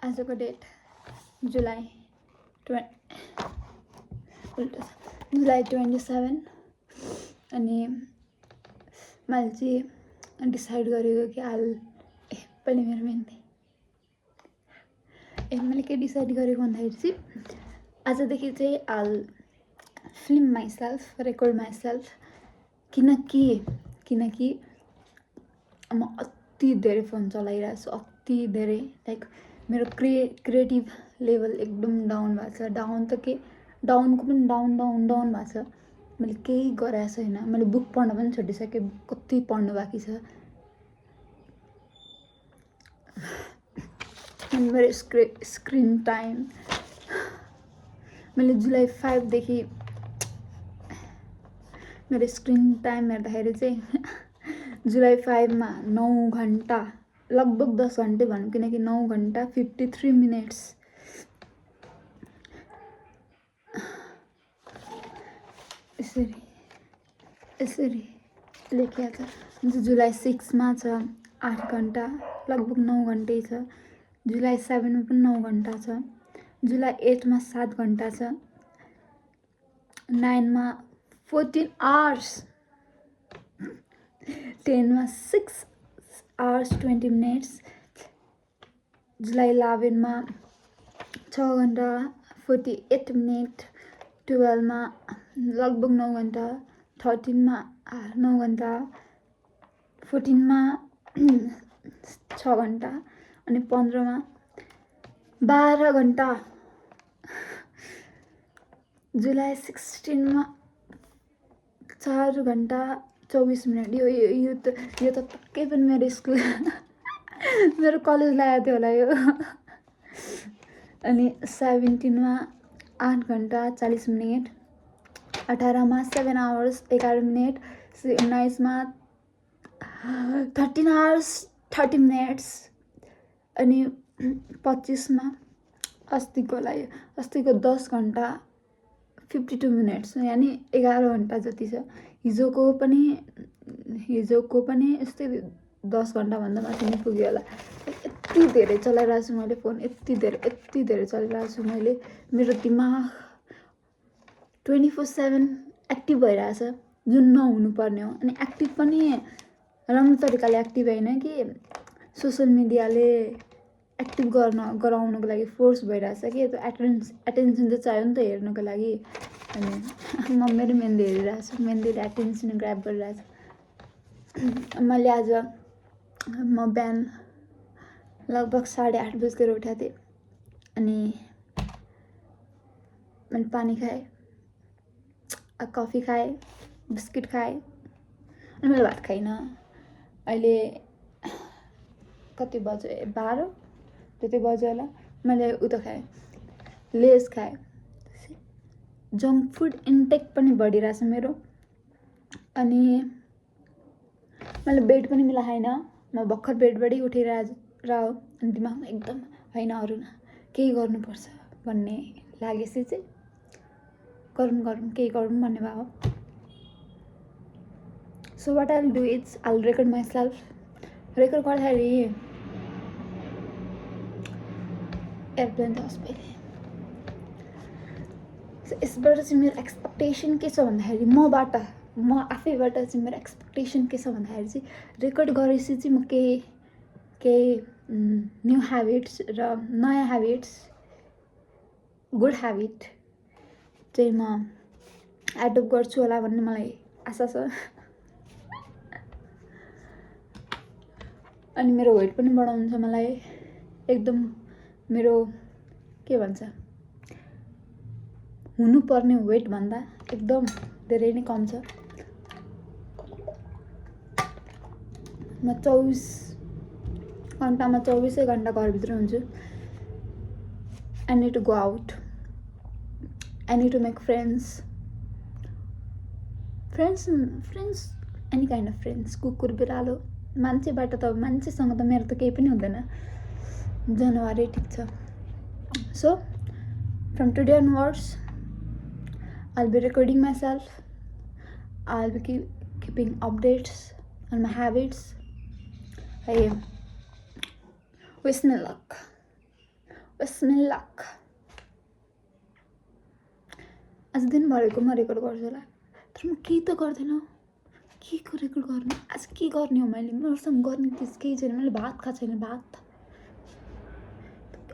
आजको डेट जुलाई 27 अनि मैले चाहिँ डिसाइड गरेको कि पहिले मेरो मेहन्दी मैले के डिसाइड गरेको भन्दाखेरि चाहिँ आजदेखि चाहिँ आल फिल्म माइसेल्फ रेकर्ड माइसेल्फ किनकि म अति धेरै फोन चलाइरहेको छु अति धेरै लाइक मेरो क्रिएटिभ लेभल एकदम डाउन भएको छ डाउन त के डाउनको पनि डाउन भएको छ मैले केही गरेको छैन मैले बुक पढ्न पनि छोडिसकेँ कति पढ्नु बाँकी छ अनि मेरो स्क्रिन टाइम मैले जुलाई 5 देखि मेरो स्क्रिन टाइम हेर्दाखेरि चाहिँ जुलाई 5 मा 9 घण्टा लगभग 10 घन्टे भनौँ किनकि 9 घण्टा 53 मिनट्स यसरी लेखिया छ जुलाई 6 मा छ 8 घण्टा लगभग 9 घन्टे छ जुलाई 7 मा पनि 9 घण्टा छ जुलाई 8 मा 7 घण्टा छ 9 मा 14 आवर्स 10 मा 6 hours 20 minutes जुलाई 11 मा 6 घण्टा 48 मिनट 12 मा लगभग 9 घण्टा 13 मा 9 घण्टा 14 मा 6 घण्टा अनि 15 मा 12 घण्टा जुलाई 16 मा 4 घण्टा 24 मिनट यो त पक्कै पनि मेरो स्कुल मेरो कलेज लागेको थियो होला यो अनि 17 मा 8 घण्टा 40 मिनट 18 मा 7 hours 11 मिनट 19 मा 13 hours 30 minutes अनि 25 मा अस्तिको 10 घण्टा 52 मिनट्स यानी 11 घण्टा जति छ हिजोको पनि यस्तै 10 घण्टा भन्दा माथि नै पुग्यो होला यति धेरै चलाइरहेको छु मैले फोन यति धेरै चलाइरहेको छु मैले मेरो दिमाग 24/7 एक्टिभ भइरहेछ जुन नहुनु पर्ने हो अनि एक्टिभ पनि राम्रो तरिकाले एक्टिभ हैन कि सोशल मिडियाले एक्टिभ गराउनको लागि फोर्स भइरहेछ कि त्यो एटेन्सन चाहिँ चाहियो नि त हेर्नको लागि अनि म मेरो मेहन्दी हेरिरहेको छु मेहन्दीले एटेन्सन ग्र्याब गरिरहेछ मैले आज म बिहान लगभग 8:30 बजेतिर उठेको थिएँ अनि मैले पानी खाएँ कफी खाएँ बिस्किट खाएँ अनि मैले भात खाइनँ अहिले कति बज्यो 12 त्यति बज्यो होला मैले उता खाएँ लेस खाएँ जङ्क फुड इन्टेक पनि बढिरहेछ मेरो अनि मैले बेड पनि मिलाएन म भर्खर बेडबाटै उठेर हो अनि दिमागमा एकदम हैन अरू केही गर्नुपर्छ भन्ने लागेपछि चाहिँ केही गरौँ भन्ने भयो so what I will do is I will record myself record गर्दाखेरि एयरप्लेन जाओस् पहिले यसबाट चाहिँ मेरो एक्सपेक्टेसन के छ भन्दाखेरि म आफैबाट चाहिँ मेरो एक्सपेक्टेसन के छ भन्दाखेरि चाहिँ रेकर्ड गरेपछि चाहिँ म केही न्यू ह्याबिट्स र नयाँ ह्याबिट्स गुड ह्याबिट चाहिँ म एडप्ट गर्छु होला भन्ने मलाई आशा छ अनि मेरो वेट पनि बढाउनु छ मलाई एकदम मेरो के भन्छ हुनुपर्ने वेट भन्दा एकदम धेरै नै कम छ म 24 घण्टामा 24 घण्टा घरभित्र हुन्छु I need to go out I need to make friends any kind of friends कुकुर बिरालो मान्छेसँग त मेरो त केही पनि हुँदैन जनवरी ठिक छ so from today onwards I'll be recording myself I'll be keeping updates on my habits I wish me luck बिस्मिल्लाह। आज दिनभरिको म रेकर्ड गर्छु होला, तर म केही त गर्दैन। के को रेकर्ड गर्ने? आज के गर्ने हो मैले? मसँग गर्ने चिज केही छैन। मैले भात खाएको छैन, भात।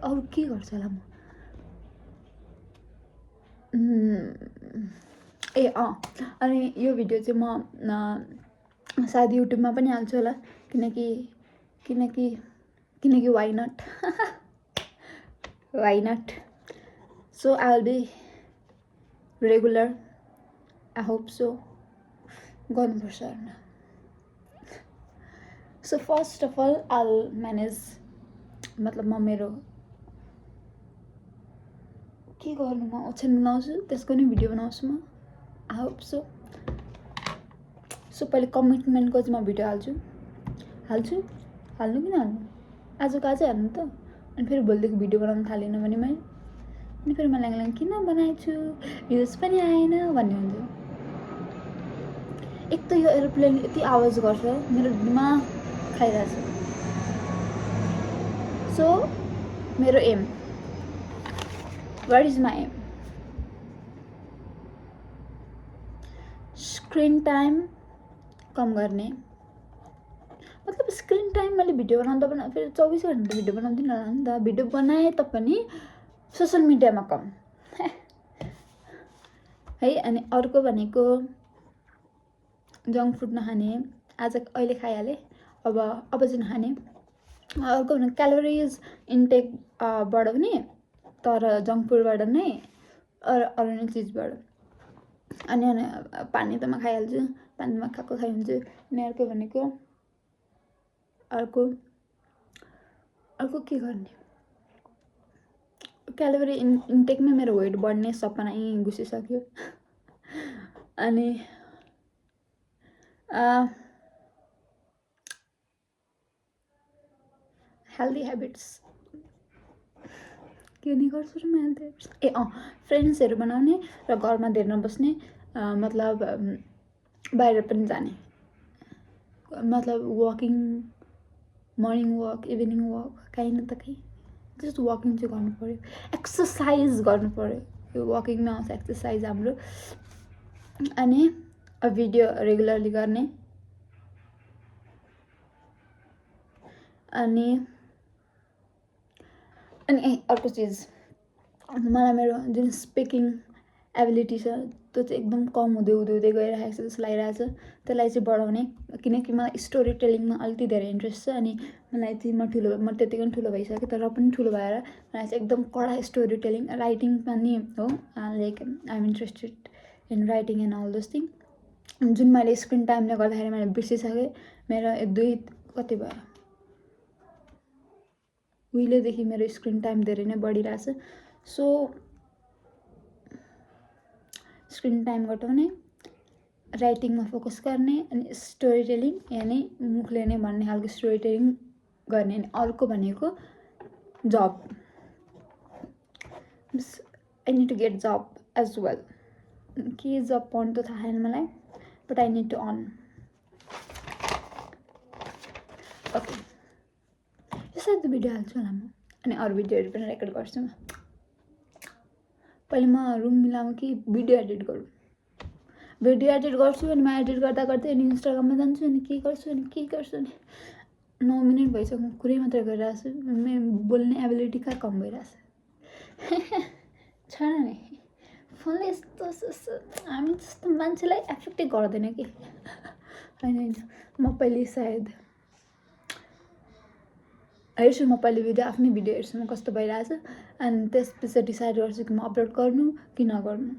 अरू के गर्छु होला म? ए अनि यो भिडियो चाहिँ म सायद युट्युबमा पनि हाल्छु होला, किनकि why not why not. So I will be regular, I hope so. गर्नुपर्छ होइन। So first of all I will manage, मतलब म मेरो के गर्नु, म ओछ्यान बनाउँछु, त्यसको नि भिडियो बनाउँछु म, आई होप सो। सो पहिले कमिटमेन्टको चाहिँ म भिडियो हाल्नु किन हाल्नु? आजको आजै हाल्नु त। अनि फेरि भोलिदेखि भिडियो बनाउनु थालेन भने मैले, अनि फेरि मलाई किन बनाएछु, भ्युज पनि आएन भन्ने हुन्छ। एक त यो एरोप्लेन यति आवाज गर्छ, मेरो दिमाग खाइरहेछ। सो मेरो aim, what is my aim? Screen time कम गर्ने। मतलब स्क्रिन टाइम मैले भिडियो बनाउँदा फेरि 24 घन्टा भिडियो बनाउँदिनँ होला नि त। भिडियो बनाए तापनि सोसियल मिडियामा कम है। अनि अर्को भनेको जङ्क फुड नखाने। आज अहिले खाइहालेँ, अब चाहिँ नखाने। अर्को भनेको क्यालोरिज इन्टेक बढाउने, तर जङ्क फुडबाट नै, अरू नै चिजबाट। अनि पानी त म खाइहाल्छु, पानीमा खाएको खाइहाल्छु। अनि अर्को भनेको अर्को के गर्ने? क्यालोरी इन्टेकमै मेरो वेट बढ्ने सपना यहीँ घुसिसक्यो। अनि हेल्दी हेबिट्स के नि गर्छु र म हेल्दी हेबिट्स? फ्रेन्ड्सहरू बनाउने र घरमा धेर नबस्ने, मतलब बाहिर पनि जाने, मतलब walking, morning walk, evening walk, काहीँ न त काहीँ जस्ट वकिङ चाहिँ गर्नु पऱ्यो। एक्सर्साइज गर्नु पऱ्यो, यो वकिङमा आउँछ एक्सर्साइज हाम्रो। अनि भिडियो रेगुलरली गर्ने। अनि अर्को चिज, मलाई मेरो जुन स्पिकिङ एबिलिटी छ त्यो चाहिँ एकदम कम हुँदै गइरहेको छ जस्तो लागिरहेको छ। त्यसलाई चाहिँ बढाउने, किनकि मलाई स्टोरी टेलिङमा अलिकति धेरै इन्ट्रेस्ट छ। अनि मलाई चाहिँ म त्यतिकै ठुलो भइसकेँ, तर पनि ठुलो भएर मलाई चाहिँ एकदम कडा स्टोरी टेलिङ, राइटिङ पनि हो। Like I am interested in writing and all those thing, जुन मैले स्क्रिन टाइमले गर्दाखेरि मैले बिर्सिसकेँ। मेरो कति भयो, उहिलेदेखि मेरो स्क्रिन टाइम धेरै नै बढिरहेछ। सो स्क्रिन टाइम घटाउने, राइटिङमा फोकस गर्ने, अनि स्टोरी टेलिङ, यानि मुखले नै भन्ने खालको स्टोरी टेलिङ गर्ने। अनि अर्को भनेको job, I need to get job as well. के जब पाउनु त थाहा छैन मलाई, but I need to earn. Okay, यो सायद भिडियो हाल्छु होला म, अनि अरू भिडियोहरू पनि रेकर्ड गर्छु म। पहिले म रुम मिलाउँ कि भिडियो एडिट गरौँ? भिडियो एडिट गर्छु, अनि म एडिट गर्दा अनि इन्स्टाग्राममा जान्छु, अनि के गर्छु अनि 9 मिनट भइसक्यो, म कुरै मात्रै गरिरहेको छु। मेरो बोल्ने एबिलिटी कहाँ कम भइरहेछ छैन नि। फोनले यस्तो हामी जस्तो मान्छेलाई एफेक्टै गर्दैन कि। होइन, म पहिले सायद हेर्छु, म पहिले भिडियो, आफ्नै भिडियो हेर्छु म कस्तो भइरहेछ, अनि त्यसपछि डिसाइड गर्छु कि म अपलोड गर्नु कि नगर्नु।